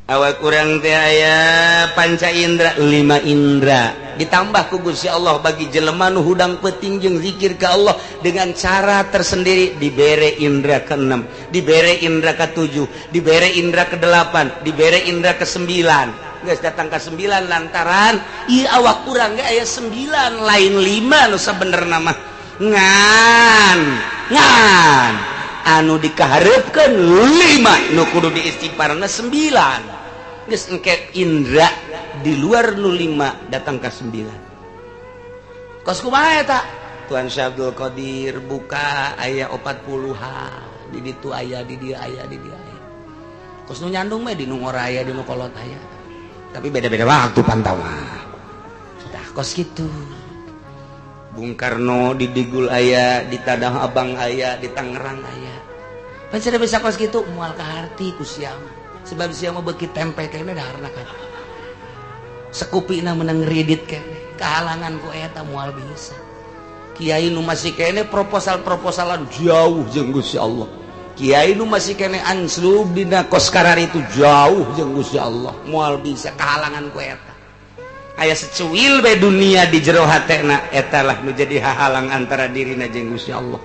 Awak kurang teh aya panca indra, lima indra ditambah ku Gusti Allah bagi jelema nu hudang peuting jeung zikir ka Allah dengan cara tersendiri, dibere indra ke-6, dibere indra ke-7, dibere indra ke-8, dibere indra ke-9. Geus datang ke 9 lantaran ieu awak urang ge aya 9, lain 5 nu sabenerna mah, ngan ngan anu dikaharepkeun 5, nu kudu diistighfarna 9. Geus engke indra di luar nu 5 datang ke 9. Kos kumaha eta? Tuan Syekh Abdul Qadir buka aya 40-an, di ditu aya, di dieu aya, di dieu aya. Kos nu nyandung mah di nu ngora aya, di nu kolot aya, tapi beda-beda waktu pantauan. Tah, kos kitu. Bung Karno di Digul aya, di Tanah Abang aya, di Tangerang aya. Pan sudah bisa kos kitu moal kaharti ku sia mah. Sebab sia mah beuki tempe kene daharna kan. Sekupina menang kredit kene. Kehalangan ku eta moal bisa. Kiai nu masih kene proposal-proposalan jauh jeung Gusti Allah. Kiai nu masih kene anslub dina kos itu jauh jeung Gusti Allah. Moal bisa, kehalangan ku eta. Aya secuil be dunia di jero hatena, eta lah nu jadi hahalang antara dirina jeung Gusti Allah.